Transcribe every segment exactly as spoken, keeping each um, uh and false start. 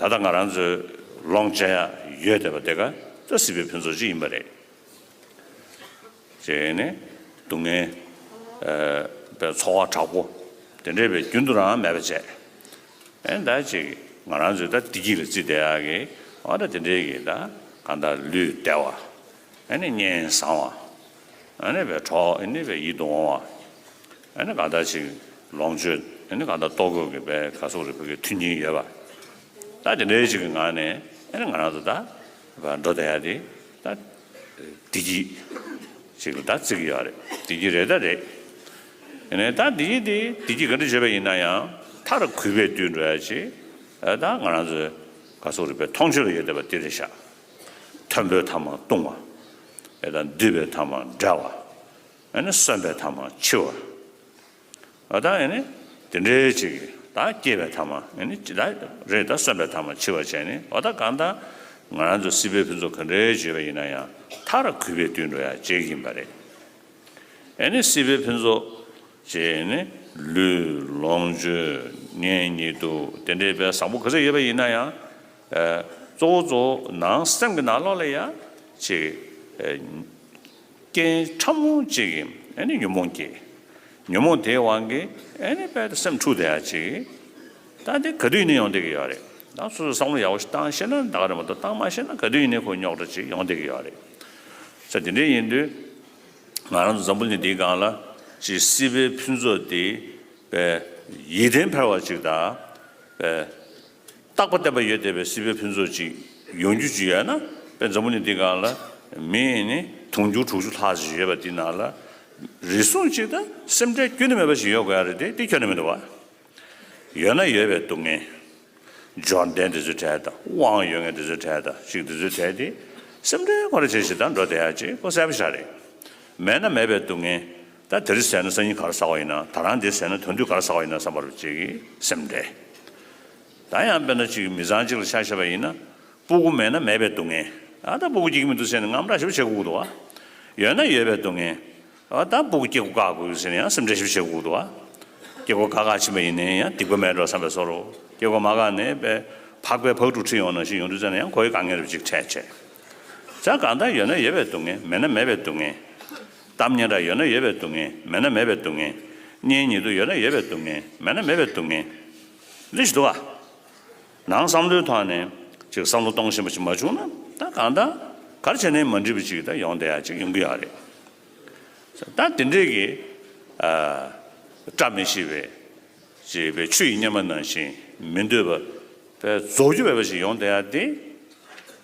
ད་ལྟ་ང་རང་ཚོའི་ལོངས་སྤྱད་ཡ་ཡོད་བསྡད་པ་དེ་ག་ད་སྲིད་པའི་ཕུན་ཚོགས་ཅིག་ཡིན་པ་རེད། ཅེས་ནི་སྡུག་བསྔལ་པའི་ཚོར་བ་དྲག་པོ་དེ་འདྲས་པའི་རྒྱུན་དུ་རང་མེད་པ་བྱས། ཨེ་ད་ཅིག་ང་རང་ཚོའི་ད་བདེ་སྐྱིད་ལ་བརྩིས་བསྡད་ཡག་གི་ཨ་ད་དེ་འདྲས་ཀྱི་ད་གང་ལྟར་ལུས་བདེ་བ། ཨེ་ནི་གཉེན་བཟང་བ། ཨེ་ནི་བའི་གྲོགས་ཨེ་ནི་བའི་ཡིད་དུ་འོང་བ། ཨེ་ནི་གང་ལྟར་ཅིག་ལོངས་སྤྱོད་ཨེ་ནི་གང་ལྟར་ལྟོ་གོས་ཀྱི་བའི་ག་སོགས་རེ་བོད་ཀྱི་མཐུན་རྐྱེན་ཡོད་པ། ད་དེ་འདྲའི་ཅིག་གི་ངང་ནས་ཨེ་ནི་ང་རང་ཚོ་ད་འགྲོ་བསྡད་ཡ་དེ་ད། བདེ་སྐྱིད་ཅིག་ལ་ད་བརྩི་གི་ཡོད་རེད། བདེ་སྐྱིད་རེད་ད་རེད། ཡིན་ནའི་ད་བདེ་སྐྱིད་དེ་བདེ་སྐྱིད་ག་འདྲ་བརྗོད་པ་ཡིན་ན་ཡང་མཐར་གུས་པས་བཏུད་འགྲོ་ཡ་ཅིག་ད་ང་རང་ཚོའི་ག་སོགས་རིག་པའི་མཐོང་ཆོས་ལ་ཡོད་བསྡད་པ་དེ་རེད་ཤག་མཐོན་པོའི་མཐའ་མར་ལྟུང་བ། ཨེ་ད་འདུས་པའི་མཐའ་མར་བྲལ་བ། ཨེ་ནི་གསོན་པའི་མཐའ་མར་འཆི་བ། ཨ་ད་ཨེ་ནི་དེ་འདྲའི་ཅིག་ད་སྐྱེས་པའི་མཐའ་མ་ཨེ་ནི་ཅི་ད་རེད་ད་གསོན་པའི་མཐའ་མ་འཆི་བ་བྱས་ནས་ཨ་ད་གང་ལྟར་ང་རང་ཚོ་སྲིད་པའི་ཕུན་ཚོགས་ག་འདྲའི་བརྗོད་པ་ཡིན་ན་ཡང་མཐར་གུས་པས་བཏུད་འགྲོ་ཡ་ཅིག་ཡིན་པ་རེད། ཨེ་ནི་སྲིད་པའི་ཕུན་ཚོགས་ཅེས་ནི་ལུས་ལོངས་སྤྱོད་གཉེན་ཉེ་དུ་དེ་འདྲའི་བའི་བཟང་པོ་ག་ཚོད་ཡོད་པ་ཡིན་ན་ཡང་། ཨ་གཙོ་བོ་གཙོ་བོ་ནང་སེམས་ཀྱི་ནང་ལོགས་ལ་ཡང་ཅིག་ཨ། རྐྱེན་ཕྲ་མོ་གཅིག་གིས་ཨེ་ནི་ཉོན་མོངས་སྐྱེ། ཉོན་མོངས་དེའི་དབང་གིས་ཨེ་ནི་དཔལ་དུ་སེམས་འཁྲུག་བསྡད་ཡ་གཅིག་ད་དེ་ག་དུས་ཡིན་ནའི་ཡོང་བསྡད་ཀྱི་ཡོད་རེད། ད་སོ་སོས་བསམ་བློ་ཡག་པོ་ཞིག་བཏང་ཤེས་ན་ད་ག་རེད་མ་གཏོགས་བཏང་མ་ཤེས་ན་ག་དུས་ཡིན་ནའི་ཁོ་རྙོག་དྲ་ཅིག་ཡོང་བསྡད་ཀྱི་ཡོད་རེད། ས་དེ་འདྲ་ཡིན་དུས་ང་རང་ཚོ་འཛམ་བུ་གླིང་འདིའི་སྒང་ལ་ཅིག་སྲིད་པའི་ཕུན་ཚོགས་དེ་པའི་ཡིད་བརྟན་འཕེར་བ་ཅིག་དང་པའི། རྟག་པ་བརྟན་པ་ཡོད་བསྡད་པའི་སྲིད་པའི་ཕུན་ཚོགས་ཅིག་ཡོང་རྒྱུ་ཅིག་ཡོད་ན་དཔེ་འཛམ་བུ་གླིང་འདི་སྒང་ལ་མི་ནི་དུང་ཕྱུར་དྲུག་ཅུ་ལྷག་ཅིག་ཡོད་པ་འདི་ནང་ལ་རེ་ཟུང་ཅིག་དང་སེམས་ཁྲལ་ཁྱོན་ནས་མེད་པ་ཞིག་ཡོད་དགོས་ཡ་རེད་དེ་དེ་ཁྱོན་ནས་མི་འདུག་བ། ཡོད་ན་ཡོད་པའི་སྡུག་བསྔལ། འབྱོར་ལྡན་དེ་ཚོའི་གྲས་དང་དབང་ཡོད་མཁན་དེ་ཚོའི་གྲས་དང་ཅིག་དེ་ཚོའི་གྲས་དེ་སེམས་ཁྲལ་ཁོ་ར་བྱེད་ཞིག་དང་འགྲོ་བསྡད་ཡ་ཅིག་ཁོ་གསལ་པོ་ཞིག་རེད། མེད་ན་མེད་པའི་སྡུག་བསྔལ། ད་དེ་རིང་ཟས་ན་སང་ཉིན་ག་རེ་ཟ་བ་ཡིན་ན་ད་རང་དེ་ཟས་ན་དོན་དུས་ག་རེ་ཟ་བ་ཡིན་ན་བསམ་པ་རུ་ཅིག་གི་སེམས་ཁྲལ། ད་ཡང་དཔེར་ན་ཅིག་མི་ཚང་གཅིག་ལ་ཆ་བཞག་པ་ཡིན་ན་སྤུ་གུ་མེད་ན་མེད་པའི་སྡུག་བསྔལ། ཨ་ད་སྤུ་གུ་སྐྱེ་གི་མི་འདུག་ཟེར་ནས་དངངས་སྐྲག་ཞེ་པོ་བྱེད་དགོས་ཀྱི་འདུག་བ། ཡོད་ན་ཡོད་པའི་སྡུག་བསྔལ། ཨ་ད་སྤུ་གུ་སྐྱེ་སྒོ་བཀག་དགོས་ཟེར་ནས་ཡང་སེམས་ཁྲལ་ཞེ་པོ་བྱེད་དགོས་ཀྱི་འདུག་བ། སྐྱེ་སྒོ་བཀག་བཀག་ཕྱིན་པ་ཡིན་ནའི་ཡང་སྡིག་པ་མེད་འགྲོ་བསམ་པའི་བཟོ་འདྲ། སྐྱེ་སྒོ་མ་བཀག་ནའི་པའི་ཕག་པའི་ཕག་ཕྲུག་ཁྲིད་ཡོང་ནང་བཞིན་ཡོང་དུས་ཙམ་ནས་ཡང་ཁོ་ཡི་དཀའ་ངལ་རེ་ཅིག་འཕྲད་བྱས། ད་གང་ལྟར་ཡོད་ན་ཡོད་པའི་སྡུག་བསྔལ་མེད་ན་མེད་པའི་སྡུག་བསྔལ། གཏམ་སྙན་གྲགས་ཡོད་ན་ཡོད་པའི་སྡུག་བསྔལ་མེད་ན་མེད་པའི་སྡུག་བསྔལ། གཉེན་ཉེ་དུ་ཡོད་ན་ཡོད་པའི་སྡུག་བསྔལ་མེད་ན་མེད་པའི་སྡུག་བསྔལ། ལེགས་ཤིག་འདུག་ག་ནང་བསམ་བློའི་ཐོག་ནས་ཅིག་བསམ་བློ་གཏོང་ཤེས་པ་ཞིག་མ་བྱུང་ན་ད་གང་ལྟར་ག་རེ་བྱས་ནའི་མ་འགྲིག་པ་ཅིག་ད་ཡོང་བསྡད་ཡ་ཅིག་ཡོང་གི་ཡོད་རེད། ད་དེ་འདྲས་ཀྱི་ཨ་བཀྲ་མི་ཤིས་པའི་ཅེས་པའི་ཆུ་ཡི་གཉེར་མ་ནང་བཞིན་མི་འདོད་པ་པའི་རྫོགས་རྒྱུ་མེད་པ་ཞིག་ཡོང་བསྡད་ཡ་དེ་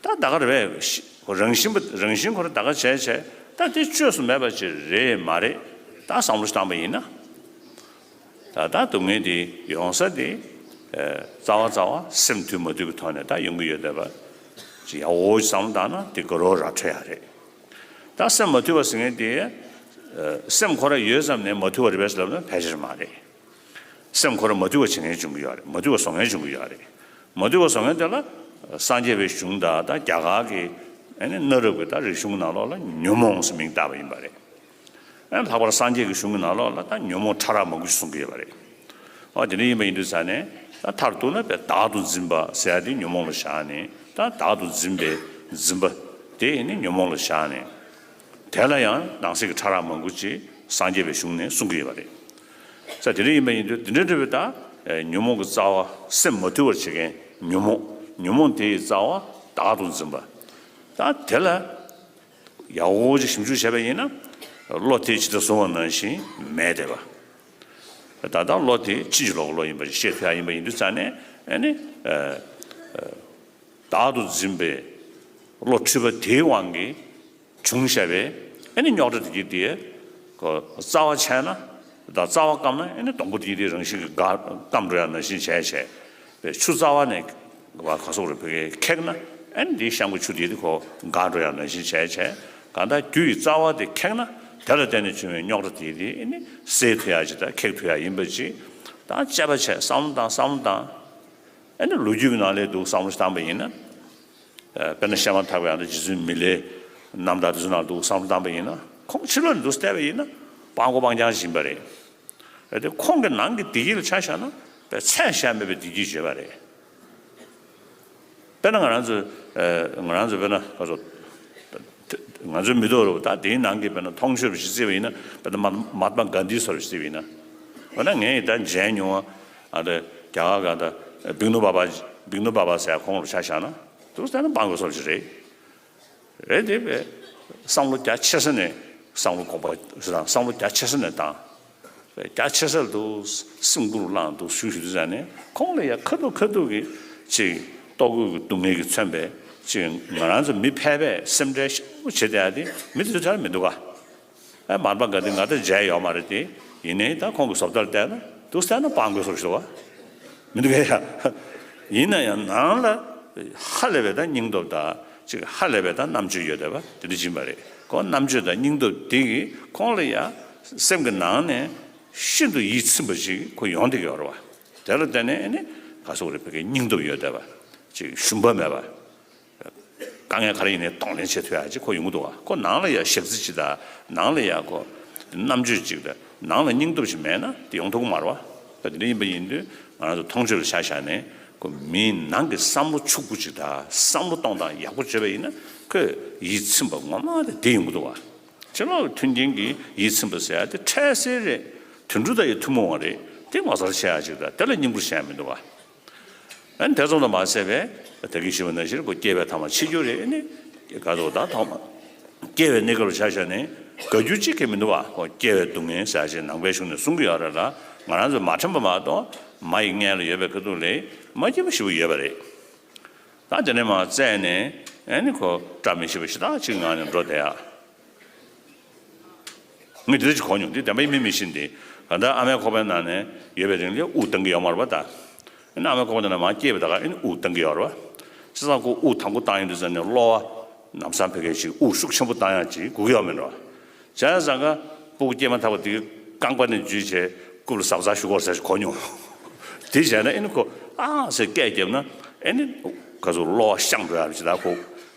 ད་ད་ག་རེ་བས་རང་བཞིན་པ་རང་བཞིན་ཁོ་ར་ད་ག་བྱས་བྱས་ད་དེ་བཅོས་སུ་མེད་པ་ཅིག་རེད་མ་རེད་ད་བསམ་བློ་ཞིག་བཏང་པ་ཡིན་ན། ད་ལྟ་སྡུག་བསྔལ་འདི་ཡོང་ས་དེ་ཨ་རྩ་བ་རྩ་བ་སེམས་དུལ་མ་དུལ་གྱི་ཐོག་ནས་ད་ཡོང་གི་ཡོད་བསྡད་པ་ཅིག་ཡག་པོ་ཞིག་བསམ་བློ་བཏང་ན་དེ་དགའ་རབ་ར་འཕྲོད་ཡ་རེད། ད་སེམས་མ་དུལ་བ་ཟེར་མཁན་དེ་ཨ་སེམས་ཁོ་ར་ཡོད་ཙམ་ནས་མ་དུལ་བ་རེད་པས་ལབ་ན་ཕལ་ཆེར་མ་རེད། སེམས་ཁོ་ར་མ་དུལ་བ་བྱེད་མཁན་བྱུང་གི་ཡོད་རེད། མ་དུལ་བ་བཟོ་མཁན་བྱུང་གི་ཡོད་རེད། མ་དུལ་བ་བཟོ་མཁན་དེ་ལ་སངས་རྒྱས་པའི་གཞུང་དང་ད་རྒྱ་གར་གྱི་ཨ་ནི་གནའ་རབས་ཀྱི་ད་རིག་གཞུང་གི་ནང་ལོགས་ལ་ཉོན་མོངས་ཟེར་མིང་བཏགས་པ་ཡིན་པ་རེད། ཨ་ནི་ལྷག་པར་སངས་རྒྱས་ཀྱི་གཞུང་གི་ནང་ལོགས་ལ་ད་ཉོན་མོངས་ཕྲ་རགས་མང་པོ་ཞིག་གསུང་གི་ཡོད་པ་རེད། ཨ་དེ་འདྲ་ཡིན་པ་ཡིན་དུས་ཙང་ནས་ད་མཐར་གཏུགས་ན་དཔེ་བདག་ཏུ་འཛིན་པ་ཟེར་ཡ་དེ་ཉོན་མོངས་ལ་བཞག་ནས་ད་བདག་ཏུ་འཛིན་པའི་འཛིན་པ་དེ་ནི་ཉོན་མོངས་ལ་བཞག་ནས་དེ་ལ་ཡང་ནང་གསེས་ཀྱི་ཕྲ་རགས་མང་པོ་ཅིག་སངས་རྒྱས་པའི་གཞུང་ནས་གསུང་གི་ཡོད་པ་རེད། ས་དེ་འདྲ་ཡིན་པ་ཡིན་དུས་དེ་འདྲ་འདྲ་བའི་ད་ཉོན་མོངས་ཀྱི་རྩ་བ་སེམས་མ་དུལ་བར་བྱེད་མཁན་ཉོན་མོངས་ཉོན་མོངས་དེ་ཡི་རྩ་བ་བདག་ཏུ་འཛིན་པ། ད་དེ་ལ་ཡག་པོ་ཅིག་ཞིབ་འཇུག་བྱས་པ་ཡིན་ན་བློ་དེ་ཇི་ལྟར་བཟུང་བ་ནང་བཞིན་མེད་བསྡད་པ། ད་ལྟ་བློ་དེ་ཕྱིན་ཅི་ལོག་གི་བློ་ཡིན་པ་ཞིག་ཤེས་ཐུབ་ཡ་ཡིན་པ་ཡིན་དུས་ཙང་ནས་ཨ་ནི་བདག་ཏུ་འཛིན་པའི་བློ་འཁྲུལ་པ་དེའི་དབང་གིས་བྱུང་བཞག་པའི་ཨ་ནི་རྙོག་དྲ་དེ་གྱིས་དེ་ཀོ་རྩ་བ་ཆད་ན་ད་རྩ་བ་སྐམ་ན་ཨ་ནི་སྡོང་པོ་དེ་གྱིས་དེ་རང་བཞིན་གྱིས་འགག་སྐམ་འགྲོ་ཡ་ནང་བཞིན་བྱས་བྱས་པའི་ཆུ་རྩ་བ་ནས་བ་ག་སོགས་རེ་བོད་སྐད་ཁེགས་ན་ཨ་ནི་དེའི་ཤང་གི་ཆུ་དེ་དེ་ཁོ་འགག་འགྲོ་ཡ་ནང་བཞིན་བྱས་བྱས་གང་ལྟར་རྒྱུ་ཡི་རྩ་བ་དེ་ཁེགས་ན་དེ་ལ་བརྟེན་ནས་བྱུང་བའི་རྙོག་དྲ་དེ་དེ་ཨ་ནི་སེལ་ཐུབ་ཡ་ཅིག་དང་ཁེགས་ཐུབ་ཡ་ཡིན་པ་ཅིག་དང་དཔྱད་པ་བྱས་བསམ་བློ་བཏང་བསམ་བློ་བཏང་། ཨ་ནི་ལོ་རྒྱུས་ཀྱི་ནང་ལས་འདུག་བསམ་བློ་ཞིག་བཏང་པ་ཡིན་ན། ཨ་དཔེར་ན་བཤད་མ་ཐག་པའི་ཨ་ནི་རྗེ་བཙུན་མི་ལའི་རྣམ་ཐར་དེ་ཚོ་ནང་འདུག་བསམ་བློ་བཏང་པ་ཡིན་ན་ཁོང་ཕྱི་ལོགས་ནས་འདུག་བལྟས་པ་ཡིན་ན་སྤང་མགོ་སྤང་རྐྱང་ཞིག་ཡིན་པ་རེད། ཨ་དེ་ཁོང་གི་ནང་གི་བདེ་སྐྱིད་ལ་ཆ་བཞག་ན་དཔེ་ཚད་གཞི་མེད་པའི་བདེ་སྐྱིད་བརྗོད་པ་རེད། དཔེར་ན་ང་རང་ཚོ་ཨ་ང་རང་ཚོ་དཔེར་ན་ག་ཚོད། ང་ཚོའི་མི་ཐོག་རུ་ད་དེའི་ནང་གི་དཔེར་ན་མཐོང་ཆོས་རུ་ཞིག་བརྩིས་པ་ཡིན་ན། དཔེར་ན་མ་མཧཱ་ཏྨ་གྷན་དྷི་སོགས་རུ་ཞིག་བརྩིས་པ་ཡིན་ན། འོ་ན་ངས་ད་མཇལ་མྱོང་བ་ཨ་ད་རྒྱ་གར་ག་ད་བིག་ནུ་བྷ་བྷ་བིག་ནུ་བྷ་བྷ་ཟེར་ཁོང་རུ་ཆ་བཞག་ན་འདུག་སྟེ་ན་སྤང་དགོས་སོགས་ཞིག་རེད། རེད་དེ་བས་བསམ་བློ་རྒྱ་ཆེ་ས་ནས་བསམ་བློ་དགོངས་པ་བསམ་བློ་རྒྱ་ཆེ་ས་ནས་བཏང་། རྒྱ་ཆེ་ས་ལ་འདུག་སེམས་ཁུར་བླངས་འདུག་ཞུ་ཞུ་དུས་ཙང་ནས་ཁོང་ལ་ཡ་ཁ་ཐུག་ཁ་ཐུག་གི་ཅིག་ལྟོ་གོས་ཀྱི་སྡུག་བསྔལ་གྱིས་མཚོན་པའི་ཅིག་ང་རང་ཚོ་མི་ཕལ་པས་སེམས་ཁྲལ་ཤུགས་ཆེ་བསྡད་ཡ་དེ་མི་དེ་ཚོ་ཆར་མི་འདུག་ག་ཨ་མར་པ་དགའ་ལྡན་ང་ད་མཇལ་ཡོད་མ་རེད་དེ། ཡིན་ནའི་ད་ཁོང་གི་བཟོ་ལྟར་བལྟས་ན་འདུག་སྟེ་ན་སྤང་དགོས་སོགས་ཞུ་བ་མི་འདུག་གས་ཡ། ཡིན་ན་ཡང་ནང་ལ་ཧ་ལས་པའི་ད་སྙིང་སྟོབས་དང་ཅིག་ཧ་ལས་པའི་ད་རྣམ་དཔྱོད་ཡོད་བསྡད་པ་དེ་འདྲ་ཡིན་པ་རེད། ཁོ་རྣམ་དཔྱོད་དང་སྙིང་སྟོབས་དེ་གིས་ཁོང་ལ་ཡ་སེམས་ཀྱི་ནང་ནས་ཤིན་ཏུ་ཡིད་ཚིམ་པ་ཅིག་ཁོ་ཡོང་བསྡད་ཀྱི་ཡོད་རེད་བ། དེ་ལ་བརྟེན་ནས་ཨ་ནི་ག་སོགས་རེད་བོད་ཀྱི་སྙིང་སྟོབས་ཡོད་བསྡད་པ་ཅིག་ཞུམ་པ་མེད་པ། དཀའ་ངལ་ག་རེ་ཡིན་ནའི་གདོང་ལེན་བྱེད་ཐུབ་ཡ་ཅིག་ཁོ་ཡོང་གི་འདུག་བ། ཁོ་ནང་ལ་ཡ་ཞག་རྩི་ཅིག་དང་ནང་ལ་ཡ་ཁོ་རྣམ་དཔྱོད་ཅིག་དང་ནང་ལ་སྙིང་སྟོབས་ཅིག་མེད་ན་དེ་ཡོང་ཐུབ་ཀྱི་མ་རེད་བ། ད་དེ་འདྲ་ཡིན་པ་ཡིན་དུས་ང་རང་ཚོ་མཐོང་ཆོས་ལ་ཆ་བཞག་ནས་ཁོ་མིའི་ནང་གི་བསམ་བློ་ཕྱུག་པོ་ཅིག་དང་བསམ་བློ་གཏོང་སྟངས་ཡག་པོ་བྱས་པ་ཡིན་ན་ཁོས་ཡིད་ཚིམ་པ་ངོ་མ་དེ་དེ་ཡོང་གི་འདུག་བ། ཕྱི་ལོགས་ཀྱི་མཐུན་རྐྱེན་གྱིས་ཡིད་ཚིམ་པ་ཟེར་ཡ་དེ་འཕྲལ་སེལ་རེད། དུད་འགྲོ་དང་ཡང་ཐུན་མོང་བ་རེད། དེ་ངོ་མཚར་ཆེ་ཡ་ཅིག་དང་དེ་ལ་སྙིང་པོ་བཤད་ཡ་མི་འདུག་བ། ཨ་ནི་དེ་ཙམ་དུ་མ་ཟད་པས་ད་གིན་ཞུས་པ་ནང་བཞིན་ཁོ་སྐྱེ་བའི་ཐ་མ་འཆི་རྒྱུ་རེད། ཨ་ནི་ག་ཚོད་ད་ཐོག་མ་སྐྱེ་བའི་གནས་སྐབས་ལ་ཆ་བཞག་ནས་དགའ་རྒྱུ་གཅིག་ཀྱང་མི་འདུག་བ། ཁོ་སྐྱེ་བའི་སྡུག་བསྔལ་ཟེར་ཞིག་ནང་པའི་གཞུང་ནས་གསུང་གི་ཡོད་རེད་ལ། ང་རང་ཚོས་མ་དྲན་པ་མ་གཏོགས་མ་ཡི་མངལ་ལ་ཡོད་པའི་ཁ་ཐུག་ལས་མ་སྐྱིད་པ་ཞེ་པོ་ཡོད་པ་རེད། ད་དེ་ནས་མར་བཙས་ནས་ཨ་ནི་ཁོ་བཀྲ་མི་ཤིས་པ་ཞེ་དྲག་ཅིག་ངང་ནས་འགྲོ་བསྡད་ཡ། ངས་འདི་འདྲ་ཅིག་གོ་མྱོང་། འདི་བདེན་པ་ཡིན་མིན་མི་ཤེས་འདི། གང་ལྟར་ཨ་མའི་ཁོག་པའི་ནང་ནས་ཡོད་པའི་རིང་ལ་དབུགས་གཏོང་གི་ཡོད་མ་རེད་པ་ད། ཨ་ནི་ཨ་མའི་ཁོག་པའི་ནང་ནས་མར་སྐྱེས་པའི་ད་ག་ཨ་ནི་དབུགས་གཏོང་གི་ཡོད་རེད་པ། བྱས་ཙང་ཁོ་དབུགས་དང་པོ་བཏང་ཡོང་དུས་ཙམ་ནས་གློ་བ་ལམ་སང་ཕ་གིར་ཅིག་དབུགས་ཤུགས་ཆེན་པོ་བཏང་ཡག་ཅིག་སྒུག་གི་ཡོད་མེད་འགྲོ། བྱས་ཙང་ཀ་སྤུ་གུ་སྐྱེས་མ་ཐག་པ་དེ་རྐང་པ་ནས་འཇུས་བྱས་རྐུབ་ལ་གཟབ་གཟབ་ཞུ་དགོས་ཟེར་གོ་མྱོང་། དེ་བྱས་ན་ཨ་ནི་ཁོ་ཨང་ཟེར་སྐད་བརྒྱབ་ན་ཨ་ནི་ག་ཚོད་གློ་བ་བཤང་འགྲོ་ཡག་ཅིག་ད་ཁོ་ག་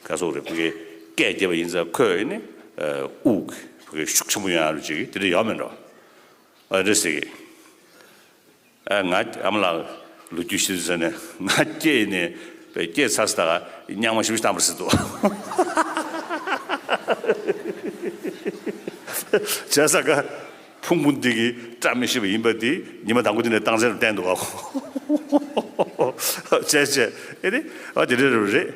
ཚོད་རེད་ཕ་གིར་སྐད་བརྒྱབ་པ་ཡིན་ཙང་ཁོས་ཨ་ནི་དབུགས་ཕ་གིར་ཤུགས་ཆེན་པོ་ཡོང་ཡག་ཅིག་དེ་འདྲ་ཡོད་མེད་འགྲོ། ཨ་རེད་ཟེར་གི། ཨ་ང་ཨ་མ་ལགས་ལོ་རྒྱུས་ཤིག་ཟེར་ནས་ང་སྐྱེས་ནས་པའི་སྐྱེས་ཚར་ས་ད་ག་སྙང་མ་ཞིབ་ཞིབ་བཏང་བར་ཟེར་འདུག་བྱས་ཙང་ཀ་ཕུང་པོ་འདི་གི་བཀྲ་མི་ཤིས་པ་ཡིན་པ་འདི་ཉི་མ་དང་པོ་དེ་ནས་རྟགས་མཚན་རུ་བསྟན་འདུག་ག་བྱས་བྱས་ཨེ་རེད་ཨ་དེ་འདྲ་རུ་རེད།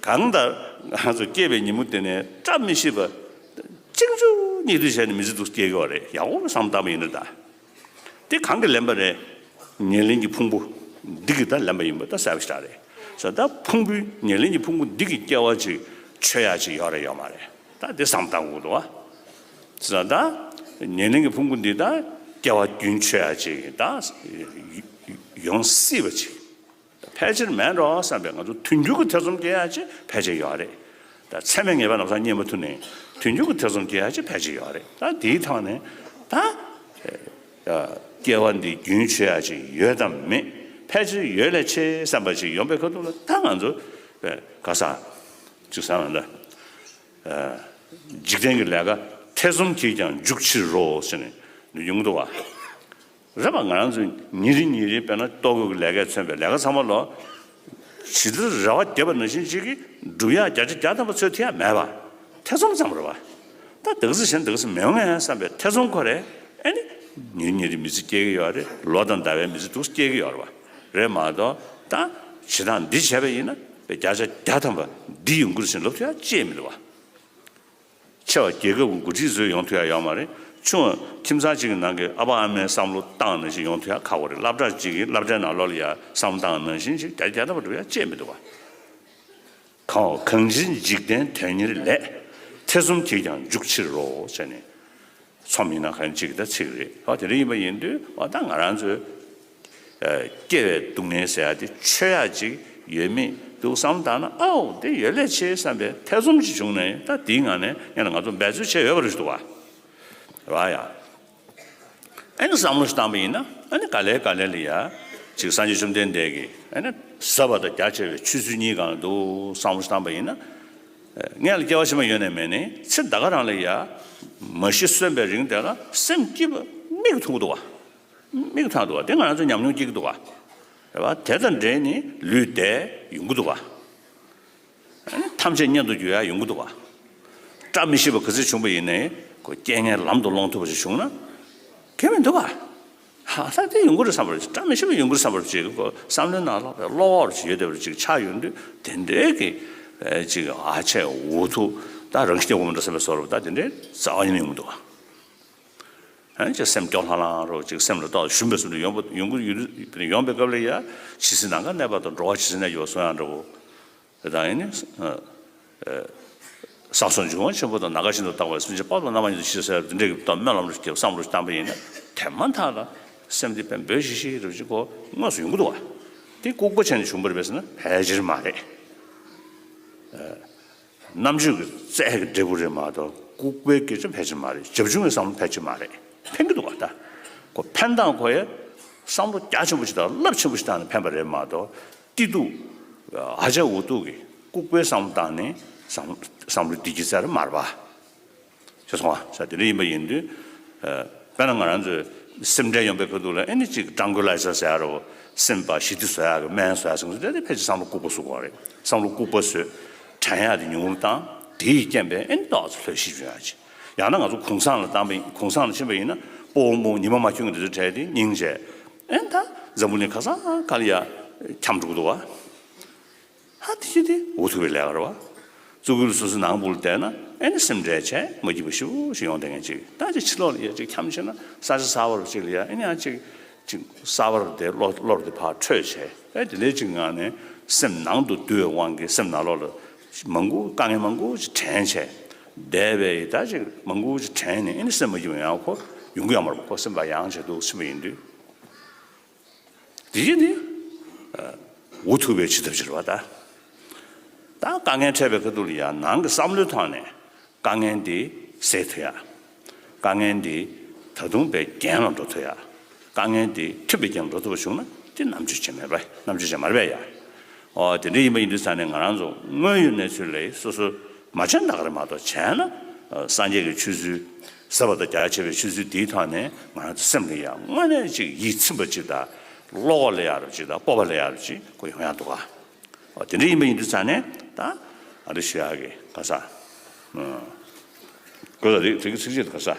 གང་ལྟར་ང་ཚོ་སྐྱེས་པའི་ཉིན་མོ་དེ་ནས་བཀྲ་མི་ཤིས་པ་གཅིག་མཇུག་གཉིས་མཐུད་བྱས་ནས་མི་ཚེ་འདུག་སྐྱེལ་གི་བ་རེད། ཡག་པོ་བསམ་བཏང་པ་ཡིན་ན་ད། དེ་གང་གི་ལན་པ་རེད། ཉེར་ལེན་གྱི་ཕུང་པོ་འདི་གི་ད་ལན་པ་ཡིན་པ་ད་གསལ་པོ་ཞེ་དྲག་རེད། ས་ད་ཕུང་པོའི་ཉེར་ལེན་གྱི་ཕུང་པོ་འདི་གི་སྐྱེ་བ་ཅིག་ཆོད་ཡག་ཅིག་ཡོད་རེད་ཡོད་མ་རེད། ད་དེ་བསམ་བཏང་དགོས་འདུག་བ། ས་ད་ཉེར་ལེན་གྱི་ཕུང་པོ་འདི་ད་སྐྱེ་བ་རྒྱུན་ཆོད་ཡག་ཅིག་ད་ཡོང་སྲིད་པ་ཅིག་ཕལ་ཆེར་མེད་འགྲོ་བསམ་པའི་ང་ཚོ་དུས་རྒྱུན་གྱི་ཐེ་ཚོམ་སྐྱེ་ཡག་ཅིག་ཕལ་ཆེར་ཡོད་རེད། ད་ཚད་མས་ངེས་པ་ལམ་སང་རྙེད་མ་ཐུབ་ནས་དུས་རྒྱུན་གྱི་ཐེ་ཚོམ་སྐྱེ་ཡག་ཅིག་ཕལ་ཆེར་ཡོད་རེད། ད་དེའི་ཐོག་ནས་ད་སྐྱེ་བ་འདི་རྒྱུན་ཆད་ཡག་ཅིག་ཡོད་དམ་མེད། ཕལ་ཆེར་ཡོད་ལས་ཆེ་བསམ་པ་ཅིག་ཡོང་པའི་ཁ་ཐུག་ལ་ད་ང་ཚོ་ག་ས་ཅིག་བསམ་ན་ད་འཇིག་རྟེན་གྱི་ལས་ཀ་ཐེ་ཚོམ་གྱིས་ཀྱང་འཇུག་ཕྱིར་རོ་ཟེར་ནས་ཡོང་གི་འདུག་བ། རེད་པ། ང་རང་ཚོ་ཉིན་རེ་ཉིན་རེ་དཔེར་ན་ལྟོ་གོས་ཀྱི་ལས་ཀས་མཚོན་པའི་ལས་ཀ་ཚང་མ་ལོ། ཇི་ལྟར་རེ་བ་བརྒྱབ་པ་ནང་བཞིན་ཅིག་གིས་འགྲུབ་ཡག་བརྒྱ་ཆ་བརྒྱ་ཐམ་པ་འཚོལ་ཐུབ་ཡག་མེད་པ། ཐེ་ཚོམ་ཙམ་རེད་པ། ད་དེ་ག་ཚོད་བྱས་ན་དེ་ག་ཚོད་མི་ཡོང་ངས་བསམ་པའི་ཐེ་ཚོམ་ཁོ་རེ་ཨེ་ནི། ཉིན་རེ་ཉིན་རེ་མི་ཚེ་སྐྱེལ་གྱི་ཡོད་རེད། ལོ་དང་ཟླ་བའི་མི་ཚེ་འདུག་སྐྱེལ་གྱི་ཡོད་རེད་པ། རེད་མ་གཏོགས་ད་བྱེད་སྟངས་འདི་བྱས་པ་ཡིན་ན་བརྒྱ་ཆ་བརྒྱ་ཐམ་པ་འདི་ཡོང་གི་རེད་ཟེར་ལབ་ཐུབ་ཡག་ཅིག་མི་འདུག་པ། ཆེ་བ་རྒྱལ་ཁབ་ཀྱི་འགོ་ཁྲིད་ཚོས་ཡོང་ཐུབ་ཡག་ཡོད་མ་རེད། ཆུང་བ་ཁྱིམ་ཚང་གཅིག་གི་ནང་གི་ཨ་ཕ་ཨ་མས་བསམ་བློ་བཏང་ནང་བཞིན་ཡོང་ཐུབ་ཡག་ཁག་པོ་རེད། སློབ་གྲྭ་གཅིག་གི་སློབ་གྲྭའི་ནང་ལོགས་ལ་ཡ་བསམ་བློ་བཏང་ནང་བཞིན་ཞིག་བརྒྱ་ཆ་བརྒྱ་ཐམ་པ་འགྲུབ་ཡག་ཅིག་མི་འདུག་པ། གང་གང་ཕྱིར་འཇིག་རྟེན་དོན་གཉེར་ལས། ཐེ་ཚོམ་གྱིས་ཀྱང་འཇུག་ཕྱིར་རོ་ཟེར་ནས། ཚོམ་ཡིན་ན་གང་ཅིག་ད་ཚིག་རེད། ཨ་དེ་འདྲ་ཡིན་པ་ཡིན་དུས་ཨ་ད་ང་རང་ཚོའི་ཨ་སྐྱེ་བའི་སྡུག་བསྔལ་ཟེར་ཡག་དེ་ཆོད་ཡག་ཅིག་ཡོད་མེད་འདུག་བསམ་བཏང་ན་ཨའོ་དེ་ཡོད་ལས་ཆེ་བསམ་པའི་ཐེ་ཚོམ་ཅིག་བྱུང་ནས་ད་དེའི་ངང་ནས་ཡང་ན་ང་ཚོ་འབད་རྩོལ་བྱས་ཡོད་པ་རེད་འདུག་བ། རེད་པ་ཡ། ཨ་ནི་བསམ་བློ་ཞིག་བཏང་པ་ཡིན་ན་ཨ་ནི་ག་ལེ་ག་ལེ་ལ་ཡ་ཅིག་སངས་རྒྱས་བཅོམ་ལྡན་འདས་ཀྱིས་ཨ་ནི་ཟབ་པ་དང་རྒྱ་ཆེ་བའི་ཆོས་ཚུལ་གཉིས་སྒང་ལ་འདུག་བསམ་བློ་ཞིག་བཏང་པ་ཡིན་ན། མངལ་ལ་སྐྱེ་བ་ཕྱི་མ་ཡོད་ནས་མེད་ནས་ཚེ་འདི་ག་རང་ལ་ཡ་མ་ཤི་གསོན་པའི་རིང་དེ་ལ་སེམས་སྐྱིད་པ་མིག་གིས་མཐོང་གི་འདུག་བ། མིག་གིས་མཐོང་འདུག་བ། དེ་ང་རང་ཚོ་ཉམས་མྱོང་སྐྱེ་གི་འདུག་བ། རེད་བ། དེ་དང་འབྲེལ་ནས་ལུས་བདེ་ཡོང་གི་འདུག་བ། ཐམས་ཅད་གཉེན་དུ་འགྱུར་ཡ་ཡོང་གི་འདུག་བ། བཀྲ་མི་ཤིས་པ་ག་ཚོད་བྱུང་པ་ཡིན་ནའི་ཁོ་རྐྱེན་ངན་ལམ་དུ་སློང་ཐུབ་པ་ཞིག་བྱུང་ན་གལ་མི་འདུག་བ། ཧ་ད་དེ་ཡོང་གི་རེད་བསམ་པ་རེད། བཀྲ་མི་ཤིས་པ་ཡོང་གི་རེད་བསམ་པ་ཅིག་ཁོ་བསམ་བློའི་ནང་ལོག་པའི་བློ་ཁོག་ཅིག་ཡོད་བསྡད་པ་ཅིག་ཆགས་ཡོང་དུས་དེ་འདྲའི་གི་ཅིག་ཨ་ཆད་འུ་ཐུག་ད་རང་ཤི་རྒྱག་དགོས་མི་འདྲ་བསམ་པའི་བཟོ་འདྲ་ད་དེ་འདྲའི་རྩ་བ་ཉིད་ནས་ཡོང་གི་འདུག་བ། ཨ་ནི་ཅིག་སེམས་སྐྱོ་ལྷང་ལྷང་རོ་ཅིག་སེམས་ལ་ཏོག་ཞུམ་པའི་བཟོ་འདྲ་ཡོང་པ་ཡོང་གི་ཡོད་དུས་ཡོང་པའི་སྐབས་ལ་ཡ་ཇི་སྲིད་ནམ་མཁའ་གནས་པ་དང་འགྲོ་བ་ཇི་སྲིད་གནས་ཀྱི་བ་གསུང་ཡག་འདྲ་བོ། དེ་དང་ཡིན་ནི། ས་སོགས་འབྱུང་བ་ཆེན་པོ་དང་ནམ་མཁའ་བཞིན་དུ་རྟག་པར་སེམས་ཅན་དཔག་ཏུ་མེད་པ་ཉིད་དུ་ཤི་ཟེར་དེ་འདྲའི་གི་སྨོན་ལམ་རེ་བརྒྱབ་བསམ་བློ་བཏང་པ་ཡིན་ན་དེ་མ་ཐག་ལ་སེམས་འདི་དཔེ་འབོལ་ཞིག་ཞིག་རེ་བཞིན་གོ་དངོས་སུ་ཡོང་གི་འདུག་བ། དེ་ལྐུགས་པ་བྱས་ནས་བྱུང་བ་རེད་པས་ཟེར་ན་ཕལ་ཆེར་མ་རེད། རྣམ་དཔྱོད་ཀྱི་རྩལ་གྱི་འབྲས་བུ་རེད་མ་གཏོགས་ལྐུགས་པའི་སྐད་ཆ་ཕལ་ཆེར་མ་རེད། བྱབ་ཆུང་གི་བསམ་བློ་ཕལ་ཆེར་མ་རེད། ཕན་གྱི་འདུག་བ་ད། ཁོ་ཕན་སྟངས་ཁོ་ཡ་བསམ་བློ་རྒྱ་ཆེན་པོ་ཞིག་དང་རླབས་ཆེན་པོ་ཞིག་བཏང་ནས་ཕན་པ་རེད་མ་གཏོགས། སྐྱིད་སྡུག་ཨ་ཅག་འུ་ཐུག་གི་ལྐུགས་པའི་བསམ་བློ་བཏང་ནས་བསམ་བསམ་བློ་བདེ་སྐྱིད་ཟེར་མ་རེད་པ། ཅེས་སོང་བ་ས་དེ་འདྲ་ཡིན་པ་ཡིན་དུས། དཔེར་ན་ང་རང་ཚོའི་སེམས་ཁྲལ་ཡོང་པའི་ཁ་ཐུག་ལ་ཨེ་ནི་ཅིག་ཀྲང་ཀུ་ལའི་ཛར་ཟེར་ཡ་རོ། སེམས་པ་ཞི་བདེ་བཟོ་ཡག་གི་སྨན་བཟོ་ཡག་ཟེར་མཁན་ཚོ་དེ་ཕལ་ཆེར་བསམ་བློ་ལྐུགས་པ་བཟོ་དགོས་རེད། བསམ་བློ་ལྐུགས་པ་བཟོས། དྲན་ཡག་དེ་ཉུང་རུ་བཏང་། དེའི་རྐྱེན་པས་ཨེ་ནི་ཏོག་ཙམ་ལྷོད་ཤིག་བྱུང་ཡག་ཅིག་ཡང་ན་ང་ཚོ་གུང་སེང་ལ་བཏང་པ་ཡིན་གུང་སེང་ལ་ཕྱིན་པ་ཡིན་ན་སྤོ་བོ་རྨོ་བོ་ཉི་མ་མ་འཁྱོལ་མཁན་དེ་ཚོའི་གྲས་དེ་སྙིང་རྗེ། ཨེ་ད་འཛམ་བུ་གླིང་ག་ས་ག་ལ་ཡ་འཁྱམས་འགྲོ་གི་འདུག་བ། ཧ་དེ་ཤི་དེ་འུ་ཐུག་པའི་ལས་ཀ་རེད་བ། གཙུག་གུར་སོ་སོའི་ནང་སྦུག་ལ་བསྡད་ན་ཨེ་ནི་སེམས་ཁྲལ་བྱས་མ་སྐྱིད་པ་ཞེ་པོ་ཞིག་ཡོང་བསྡད་མཁན་ཅིག་ད་ཅིག་ཕྱི་ལོགས་ལ་ཡ་ཅིག་འཁྱམས་ཕྱིན་ན་ས་ཆ་གསར་པ་རུ་ཅིག་ལ་ཡ་ཨེ་ནི་ཡང་ཅིག་ཅིག་གསར་པ་རུ་བསྡད་བློ་བློ་རུ་དེ་ཕར་འཕྲོས་བྱས་ཨེ་དེ་འདྲའི་ཅིག་ངང་ནས་སེམས་ནང་དུ་འདུ་བའི་དབང་གིས་སེམས་ནང་ལོགས་ལ་མང་པོ་དཀའ་ངལ་མང་པོ་ཅིག་དྲན་བྱས་བསྡད་པའི་ད་ཅིག་མང་པོ་ཅིག་དྲན་ནས་ཨེ་ནི་སེམས་མ་སྐྱིད་པ་ཡང་ཁོ་ཡོང་གི་ཡོད་མ་རེད་པ། ཁོ་སེམས་པ་ཡང་ཇེ་སྡུག་ཕྱིན་པ་ཡིན་དུས། དེ་བཞིན་དུ། འུ་ཐུག་པའི་འཆི་ཐབས་ཕྱིར་བ་ད། ད་དཀའ་ངལ་འཕྲད་པའི་ཁ་ཐུག་ལ་ཡང་ནང་གི་བསམ་བློའི་ཐོག་ནས་དཀའ་ངལ་འདི་སེལ་ཐུབ་ཡ། དཀའ་ངལ་འདི་ད་དུང་པའི་རྒྱན་ལ་འགྲོ་ཐུབ་ཡ། དཀའ་ངལ་འདི་ཐུབ་པའི་རྒྱན་ལ་འགྲོ་ཐུབ་པ་བྱུང་ན་དེ་རྣམ་དཔྱོད་ཅན་མ་རེད་པས། རྣམ་དཔྱོད་ཅན་མ་རེད་པས་ཡ། ཨོ་དེ་འདྲ་ཡིན་པ་ཡིན་དུས་ཙང་ནས་ང་རང་ཚོ་དངོས་ཡོད་གནས་ཚུལ་ལ་སོ་སོ་མ་བྱས་ན་ད་ག་རེད་མ་གཏོགས་བྱས་ན་སངས་རྒྱས་ཀྱི་ཆོས་ཚུལ་ཟབ་པ་དང་རྒྱ་ཆེ་བའི་ཆོས་ཚུལ་འདིའི་ཐོག་ནས་ང་རང་ཚོ་སེམས་ལ་ཡང་དངོས་གནས་ཅིག་ཡིད་ཚིམ་པ་ཅིག་དང་བློ་ཁོག་སླེབས་ཡག་རུ་ཅིག་དང་སྤོབས་པ་སླེབས་ཡག་རུ་ཅིག་ཁོ་ཡོང་ཡག་འདུག་ག་ཨོ་དེ་འདྲ་ཡིན་པ་ཡིན་དུས་ཙང་ནས་ད་ཨ་རི་ཞུ་ཡག་གི་ག་ས་ཨ་གོ་ད་རིག་རིག་ཚིག་ཅིག་ག་ས་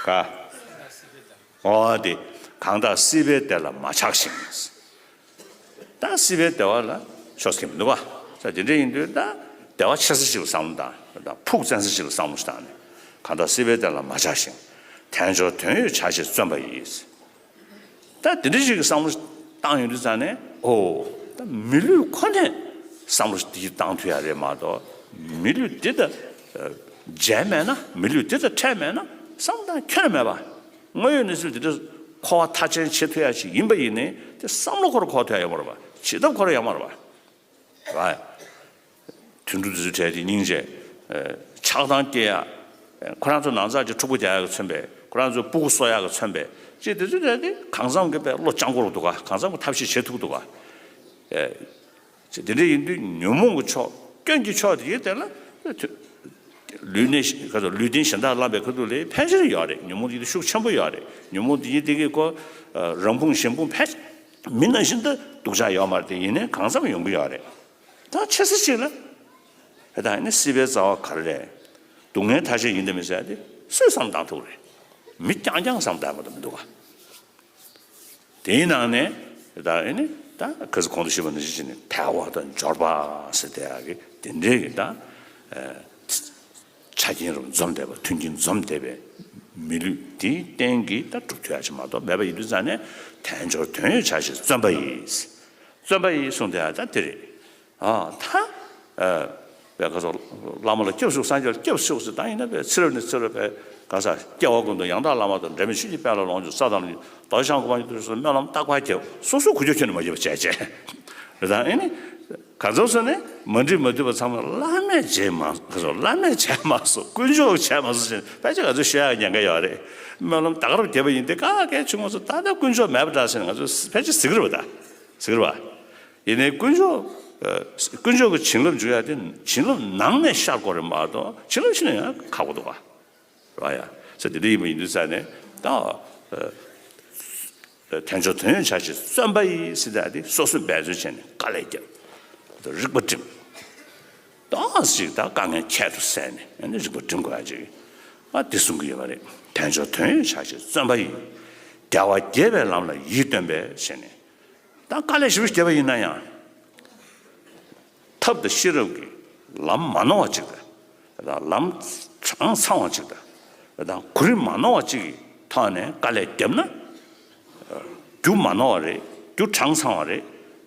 ག་ཨོ་དེ་གང་དག་སྲིད་པའི་བདེ་ལ་མ་ཆགས་ཤིང་། ད་སྲིད་པའི་བདེ་བ་ལ་ཆགས་ཀྱི་མི་འདུག་བ། ད་དེ་འདྲ་ཡིན་དུས་ད་བདེ་བ་ཆེ་ས་ཞིག་ལ་བསམ་བློ་བཏང་། ད་ཕུགས་བཙན་ས་ཞིག་ལ་བསམ་བློ་ཞིག་བཏང་ནས་གང་དག་སྲིད་པའི་བདེ་ལ་མ་ཆགས་ཤིང་། དལ་འབྱོར་དོན་ཡོད་བྱ་ཕྱིར་བརྩོན་པ་ཡིས། ད་དེ་འདྲ་ཞིག་གི་བསམ་བློ་བཏང་ཡོང་དུས་ཙང་ནས་ཨོ་ད་མི་ལུས་ཁོ་ནས་བསམ་བློ་འདི་བཏང་ཐུབ་ཡ་རེད་མ་གཏོགས་མི་ལུས་འདི་ད་མཇལ་མེད་ན་མི་ལུས་འདི་ད་འཕྲད་མེད་ན་བསམ་བློ་བཏང་ཁྱོན་ནས་མེད་པ། དངོས་ཡོད་གནས་ཚུལ་འདི་འདྲ་འཁོར་བ་མཐའ་ཅན་བྱེད་ཐུབ་ཡ་ཞིག་ཡིན་པ་ཡིན་ནའི་དེ་བསམ་བློ་ཁོ་རང་འཁོར་ཐུབ་ཡ་ཡོད་མ་རེད་པ། བྱེད་ཐབས་ཁོ་རང་ཡོད་མ་རེད་པ། རེད། དུད་འགྲོ་འདི་ཚོའི་གྲས་དེ་སྙིང་རྗེ། ཆགས་སྡང་སྐྱེ་ཡ། ཁོ་རང་ཚོ་ནང་ཚགས་ཀྱི་ཕྲུ་གུ་རྒྱག་ཡ་གི་མཚོན་པས་ཁོ་རང་ཚོའི་སྤུ་གུ་གསོ་ཡ་གི་མཚོན་པས་ཅེས་དེ་ཚོའི་གྲས་དེ་གང་འཚམ་གྱི་པའི་བློ་སྤྱང་པོ་རུ་འདུག་ག་གང་འཚམ་གྱི་ཐབས་ཤེས་བྱེད་ཐུབ་འདུག་ག་ཅེས་དེ་འདྲ་ཡིན་དུས་ཉོན་མོངས་ཀྱི་ཕྱོགས་སྐྱོན་གྱི་ཕྱོགས་དེ་ཡིན་དེ་ལ། ལུས་ནས་ག་ཚོད་ལུས་རྟེན་གཞན་དག་བླངས་པའི་ཁ་ཐུག་ལས་ཕལ་ཆེར་ཡོད་རེད། ཉོན་མོངས་དེ་ཤུགས་ཆེན་པོ་ཡོད་རེད། ཉོན་མོངས་དེ་ཡིན་དེ་གི་ཁོ་རང་ཕུང་གཞན་ཕུང་ཕལ་ཆེར་མི་ནང་བཞིན་དུ་སྡུག་ཅག་ཡོད་མ་རེད་དེ་ཡིན་ནའི་གང་འཚམ་ཡོང་གི་ཡོད་རེད། ད་ཆེ་ས་ཅིག་ལ་ད་ཡིན་ན་སྲིད་པའི་རྩ་བ་ག་རེ་རེད། སྡུག་བསྔལ་ཐ་ཤལ་ཡིན་དང་མིན་ཟེར་ཡ་དེ་སུས་བསམ་བཏང་ཐུབ་རེད། མི་རྐྱང་རྐྱང་བསམ་བཏང་མ་གཏོགས་མི་འདུག་ག་དེའི་ནང་ནས་ད་ཨེ་ནི་ད་ག་ཚོད་གོང་དུ་ཞུས་པ་ནང་བཞིན་བྱས་ནས་དལ་བ་དང་འབྱོར་པ་ཟེར་དེ་ཡག་གི་དེ་འདྲའི་གི་ད་ཆ་རྐྱེན་རུ་འཛོམས་བསྡད་པ་མཐུན་རྐྱེན་འཛོམས་བསྡད་པའི་མི་ལུས་དེའི་རྟེན་གྱིས་ད་སྒྲུབ་ཐུབ་ཡག་ཅིག་མ་གཏོགས་མེད་པ་ཡིན་དུས་ཙང་ནས་དལ་འབྱོར་དོན་ཡོད་བྱ་ཕྱིར་བརྩོན་པ་ཡིས། བརྩོན་པ་ཡིས་གསུངས་དེ་ཡག་ད་དེ་རེད། ཨ་ད། པའི་ཁ་སོགས་བླ་མ་ལ་སྐྱབས་སུ་སངས་རྒྱས་ལ་སྐྱབས་སུ་ཟེར་ད་ཡིན་ན་པའི་ཚེ་རབས་ནས་ཚེ་རབས་པའི་ག་ས་སྐྱེ་བ་ཀུན་ཏུ་ཡང་དག་བླ་མ་དང་འབྲལ་མེད་ཆོས་ཀྱི་དཔལ་ལ་ལོངས་སྤྱོད་ས་དང་ལ་རྡོ་རྗེ་འཆང་གོ་འཕང་གི་དུས་སུ་སྨོན་ལམ་རྟག་པར་བརྒྱབ་སོ་སོ་ཁུ་ཆོ་ཁྱོན་ནས་མ་བརྒྱབ་པ་བྱས་བྱས་རེད། ད་ཨེ་ནི་ག་ཚོད་སོང་ནས་མ་འགྲིག་མ་འཐུས་པ་ཚང་མ་བླ་མས་བྱས་མ་ག་ཚོད་བླ་མས་བྱས་མ་སོང་དཀོན་མཆོག་བྱས་མ་སོང་ཞེས་ཕལ་ཆེར་ག་ཚོད་ཤོད་ཡག་ཉེན་ཁ་ཡོད་རེད། སྨོན་ལམ་ད་ག་རུ་བརྒྱབ་པ་ཡིན་ཏེ་ག་གལ་ཆུང་ངུ་ཚོ་ད་ལྟ་དཀོན་མཆོག་མེད་པ་འདྲ་ཟེར་ནས་ང་ཚོ་ཕལ་ཆེར་ཟེར་གི་རེད་པ་ད་ཟེར་གི་རེད་པ། ཡིན་ནའི་དཀོན་མཆོག་ཨ་དཀོན་མཆོག་གི་བྱིན་རླབས་འཇུག་ཡ་དེ་བྱིན་རླབས་ནང་ནས་ཤར་དགོས་རེད་མ་གཏོགས་བྱིན་རླབས་ཕྱི་ནས་ཡང་ཁག་པོ་འདུག་ག་རེད་ཡ། ས་དེ་འདྲ་ཡིན་པ་ཡིན་དུས་ས་ནས་ད་ཨ་དལ་འབྱོར་དོན་ཡོད་བྱ་ཕྱིར་བརྩོན་པ་ཡིས་ཟེར་ཡ་དེ་སོ་སོས་འབད་རྩོལ་བྱས་ནས་དཀའ་ལས་བརྒྱབ། རིག་པ་བསྒྲིམས། ཏོག་ཙམ་ཅིག་ད་དཀའ་ངལ་ཁྱད་དུ་བསད་ནས་ཨ་ནི་རིག་པ་སྒྲིམ་དགོས་ཡ་ཅིག་ཨ་འདི་གསུང་གི་ཡོད་པ་རེད། དལ་འབྱོར་དོན་ཡོད་ཆགས་ཤིང་བརྩོན་པ་ཡིས། རྒྱལ་བ་དགྱེས་པའི་ལམ་ལ་ཡིད་རྟོན་པས་ཟེར་ནས། ད་དཀའ་ལས་ཞེ་པོ་བརྒྱབ་པ་ཡིན་ན་ཡང་། ཐབས་དང་ཤེས་རབ་ཀྱིས་ལམ་མ་ནོར་བ་ཅིག་དང་། ལམ་གྲངས་ཚང་བ་ཅིག་དང་། དང་གོ་རིམ་མ་ནོར་བ་ཅིག་གི་ཐོག་ནས་དཀའ་ལས་བརྒྱབ་ན། རྒྱུ་མ་ནོར་བ་རེད། རྒྱུ་གྲངས་ཚང་བ་རེད།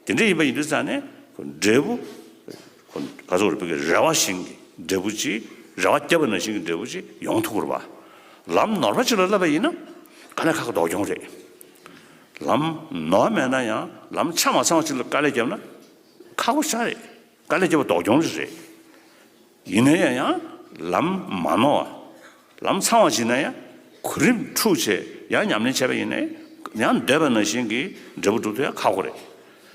དེ་འདྲ་ཡིན་པ་ཡིན་དུས་ཙང་ནས་འབྲས་བུ། ག་ཚོད་རེད། བོད་ཀྱི་རེ་བ་བཞིན་གྱི་འབྲས་བུ་ཅིག་རེ་བ་བརྒྱབ་པ་ནང་བཞིན་གྱི་འབྲས་བུ་ཅིག་ཡོང་ཐུབ་ཀྱི་རེད་པ། ལམ་ནོར་བ་ཅིག་ལ་སླེབས་པ་ཡིན་ན་དཀའ་ལས་ཁག་ཁག་ལྡོག་གྱོང་རེད། ལམ་ནོར་མེད་ན་ཡང་ལམ་ཆ་མ་ཚང་བ་ཅིག་ལ་དཀའ་ལས་བརྒྱབ་ན་ཁག་པོ་ཞེ་དྲག་རེད། དཀའ་ལས་བརྒྱབ་པ་ལྡོག་གྱོང་རེད། ཡིན་ན་ཡང་ཡང་ལམ་མ་ནོར་བ། ལམ་ཚང་བ་ཅིག་ན་ཡང་གོ་རིམ་འཁྲུག་བྱས་ཡང་ཉམས་ལེན་བྱས་པ་ཡིན་ན་ཡང་འདོད་པ་ནང་བཞིན་གྱི་འབྲས་བུ་སྒྲུབ་ཐུབ་ཡ་ཁག་པོ་རེད།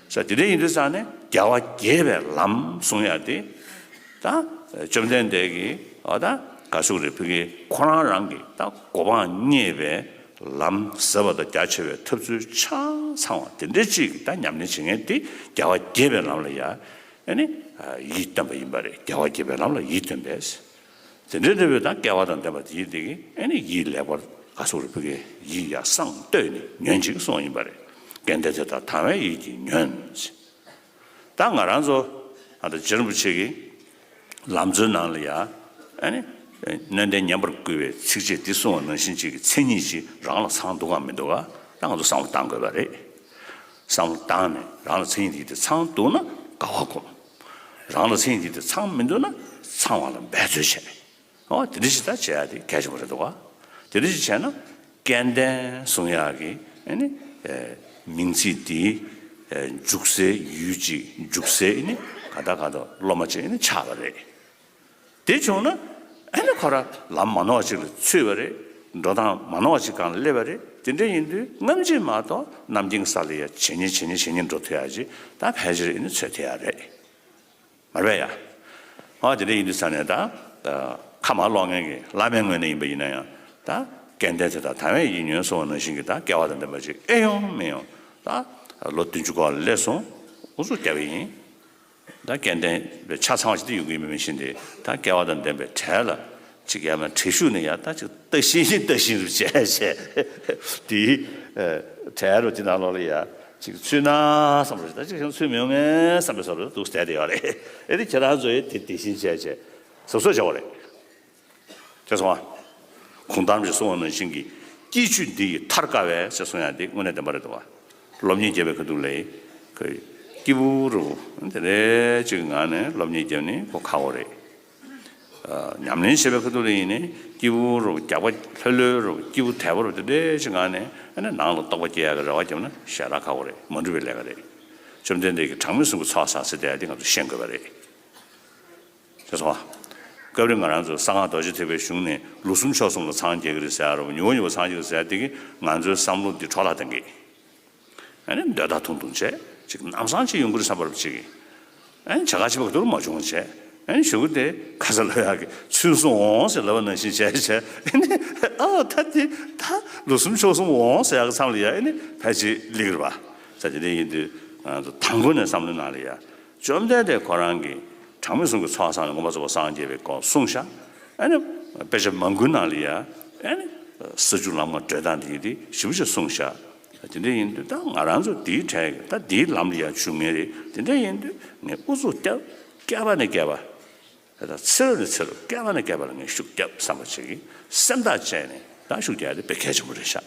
ས་དེ་འདྲ་ཡིན་དུས་ཙང་ནས་རྒྱལ་བ་དགྱེས་པའི་ལམ་གསུང་ཡ་དེ། ད་བཅོམ་ལྡན་འདས་ཀྱིས་འོ་ད་ག་ཟེར་རེད། བོད་ཀྱི་ཁོ་རང་རང་གི་ད་གོ་འཕང་བརྙེས་པའི་ལམ་ཟབ་པ་དང་རྒྱ་ཆེ་བའི་ཐབས་ཚུལ་ཆ་ཚང་བ་དེ་འདྲ་ཅིག་གི་ད་ཉམས་ལེན་བྱེད་མཁན་དེ་རྒྱལ་བ་དགྱེས་པའི་ལམ་ལ་ཡ། ཨ་ནི་ཡིད་རྟོན་པ་ཡིན་པ་རེད། རྒྱལ་བ་དགྱེས་པའི་ལམ་ལ་ཡིད་རྟོན་པས། དེ་འདྲའི་འབྲས་བུ་དང་སྐལ་བ་དང་ལྡན་པ་དེ་ཡིན་དེ་གིས་ཨ་ནི་ཡིད་ལེགས་པར་ག་ཟེར་རེད། བོད་ཀྱི་ཡིད་ཡར་སང་བསྟོད་ནས་ཉོན་ཅིག་གསུངས་པ་ཡིན་པ་རེད། སྐལ་ལྡན་དེ་དག་དང་བའི་ཡིད་ཀྱིས་ཉོན། ད་ང་རང་ཚོ་ཨ་ད་རྗེ་རིན་པོ་ཆེ་གིས་ལམ་གཙོའི་ནང་ལ་ཡ་ཨ་ནི་སྣོད་ལྡན་མཉམ་པར་བསྐུལ་བའི་ཚིགས་བཅད་འདི་གསུངས་པ་ནང་བཞིན་ཅིག་གི་མཚན་ཉིད་ཅིག་རང་ལ་ཚང་འདུག་གམ་མི་འདུག་ག་ད་ང་ཚོ་བསམ་བློ་བཏང་དགོས་པ་རེད། བསམ་བློ་བཏང་ནས་རང་ལ་མཚན་ཉིད་དེ་ཚང་འདུག་ན་དགའ་བ་སྒོམ། རང་ལ་མཚན་ཉིད་དེ་ཚང་མི་འདུག་ན་ཚང་བ་ལ་འབད་རྩོལ་བྱས། འོ་དེ་འདྲ་ཞིག་ད་བྱེད་ཡ་དེ་གལ་ཆེན་པོ་རེད་འདུག་ག་དེ་འདྲ་ཞིག་བྱས་ན་སྐལ་ལྡན་གསུང་ཡག་གི་ཨ་ནི་མིང་ཚིག་དེ་འཇུག་སའི་ཡུལ་གཅིག་འཇུག་སའི་ཨ་ནི་ག་ད་ག་ད་སློབ་མ་ཅིག་ཨ་ནི་ཆགས་པ་རེད། དེ་བྱུང་ན་ཨ་ནི་ཁོ་རང་ལམ་མ་ནོར་བ་ཅིག་ལ་ཚུད་པ་རེད། འགྲོ་སྟངས་མ་ནོར་བ་ཅིག་སྒང་ལ་སླེབས་པ་རེད། དེ་འདྲ་ཡིན་དུས་སྔ་ཕྱི་མ་གཏོགས་རྣམ་མཁྱེན་ས་ལ་ཡ་ཇེ་ཉེ་ཇེ་ཉེ་ཇེ་ཉེ་འགྲོ་ཐུབ་ཡ་ཅིག་ད་ཕལ་ཆེར་ཨ་ནི་ཚོད་ཐིག་ཡ་རེད། མ་རེད་ཡ། ཨ་དེ་འདྲ་ཡིན་དུས་ས་ནས་ད་ཁ་མ་ལོག་མཁན་གྱི་བླ་མའི་ངོས་ནས་ཡིན་པ་ཡིན་ན་ཡང་ད་སྐལ་ལྡན་དེ་དག་དང་བའི་ཡིད་ཉོན་གསུངས་པ་ནང་བཞིན་གྱི་ད་སྐལ་བ་དང་ལྡན་པ་ཅིག་ཨེ་ཡོང་མི་ཡོང་ད་ལོ་བདུན་ཅུ་སྐོར་ལ་སླེབས་སོང་། ཨུ་ཚུགས་རྒྱབ་པ་ཡིན། ད་སྐལ་ལྡན་པའི་ཆ་ཚང་བ་ཞིག་ཏུ་ཡོང་གི་མི་མི་ཤེས་ཏེ་ད་སྐལ་བ་དང་ལྡན་པའི་གྲལ་ལ་ཅིག་ཡང་ན་བྲེལ་ཤུགས་ནས་ཡང་ད་ཅིག་ལྟ་བཞིན་ལྟ་བཞིན་རུ་བྱས་བྱས་དེའི་གྲལ་རུ་དེ་ནང་ལོགས་ལ་ཡ་ཅིག་ཚུད་ན་བསམ་པ་རེད། ད་ཅིག་ཡང་ཚུད་མི་ཡོང་ངས་བསམ་པའི་བཟོ་འདྲ་འདུག་བསྡད་དེ་ཡོད་རེད། ཨེ་དེ་ཁྱེད་རང་ཚོ་ཡི་དེ་དེ་བཞིན་བྱས་བྱས་གཟབ་གཟབ་བྱ་བ་རེད། དེ་སོང་ཨ། གུང་ཐང་གིས་གསུངས་པ་ནང་བཞིན་གྱི་སྐྱིད་ཆུ་འདི་ཡིས་ཐར་དཀའ་བས་ཞེས་གསུང་ཡ་འདི་དངོས་གནས་བདེན་པ་རེད་འདུག་བ། སློབ་གཉེར་རྒྱབ་པའི་ཁ་ཐུག་ལ་ཁོས་སྐྱིད་པོ་རུ་དེ་རེ་ཅིག་ངང་ནས་སློབ་གཉེར་རྒྱབ་ནི་ཁོ་ཁག་པོ་རེད། ཨ་ཉམས་ལེན་བྱེད་པའི་ཁ་ཐུག་ལ་ཡིན་ནའི་སྐྱིད་པོ་རུ་རྒྱགས་པ་ལྷོད་ལྷོད་རུ་སྐྱིད་པོ་དལ་པོ་རུ་དེ་རེ་ཅིག་ངང་ནས་ཨ་ནི་ནང་ལ་རྟོགས་པ་སྐྱེ་ཡ་གི་རེ་བ་བརྒྱབ་ན་ཞེ་དྲག་ཁག་པོ་རེད། མ་འགྲུབ་པའི་ལས་ཀ་རེད། བཅོམ་ལྡན་འདས་ཀྱིས་གྲངས་མེད་གསུམ་གྱི་ཚོགས་བསགས་ཟེར་བསྡད་ཡ་འདི་ང་ཚོ་ཤེས་དགོས་པ་རེད། ཞེས་སོ། སྐབས་རེ་ང་རང་ཚོ་གསང་སྔགས་རྡོ་རྗེ་ཐེག་པའི་གཞུང་ནས་ལུགས་གསུམ་ཕྱོགས་གསུམ་ལ་འཚང་རྒྱ་གི་རེད་ཟེར་ཡ་རོ། མྱུར་བ་མྱུར་བ་འཚང་རྒྱ་གི་རེད་ཟེར་ཡ་དེ་གིས་ང་ཚོའི་བསམ་བློ་འདི་འཕྲོ་བརླག་བཏང་གི། ཨ་ནི་འདོད་ཐག་ཐུང་ཐུང་བྱས་ཅིག་ལམ་སང་ཅིག་ཡོང་གི་རེད་བསམ་པ་རུ་ཅིག་ཨ་ནི་བྱ་དགའ་ཆེ་བ་ག་དུར་མ་བྱུང་བྱས། ཨ་ནི་ཞུ་གི་དེ་ག་ས་ལབ་ཡག་གི་ཚུན་སོང་འོང་ཟེར་ལབ་པ་ནང་བཞིན་བྱས་བྱས། ཨ་ནི་ཨ་ད་དེ་ད་ལུགས་གསུམ་ཕྱོགས་གསུམ་འོང་ཟེར་ཡག་གི་མཚམས་ལ་ཡ་ཨ་ནི་ཕལ་ཆེར་སླེབས་ཀྱི་རེད་པ། ས་དེ་འདྲ་ཡིན་དུས་ང་ཚོ་དང་པོ་ནས་བསམ་བློའི་ནང་ལ་ཡ། བཅོམ་ལྡན་འདས་ཁོ་རང་གིས་གྲངས་མེད་གསུམ་གྱི་ཚོགས་བསགས་ནས་མངོན་པར་རྫོགས་པར་སངས་རྒྱས་པའི་སྐོར་གསུངས་ཤག་ཨ་ནི་དཔེ་ཆ་མང་པོའི་ནང་ལ་ཡ་ཨ་ནི་ས་བཅུ་ལམ་ལྔ་བགྲོད་སྟངས་དེ་ཡིན་དེ་ཞིབ་པོ་ཞིག་གསུངས་ཤག་དེ་འདྲ་ཡིན་དུས་ད་ང་རང་ཚོ་དེའི་གྲས་ཀྱི་ད་དེའི་ལམ་ལ་ཡ་ཞུགས་མཁན་རེད། དེ་འདྲ་ཡིན་དུས་ངས་ཨུ་ཚུགས་བརྒྱབ། བསྐལ་པ་ནས་བསྐལ་པ། ད་ཚེ་རབས་ནས་ཚེ་རབས་བསྐལ་པ་ནས་བསྐལ་པ་ལ་ངས་ཤུགས་བརྒྱབ་བསམ་པ་ཅིག་གིས་སེམས་ཐག་བཅད་ནས་ད་ཤུགས་རྒྱག་ཡ་དེ་དཔེ་གལ་ཆེན་པོ་རེད་ཤག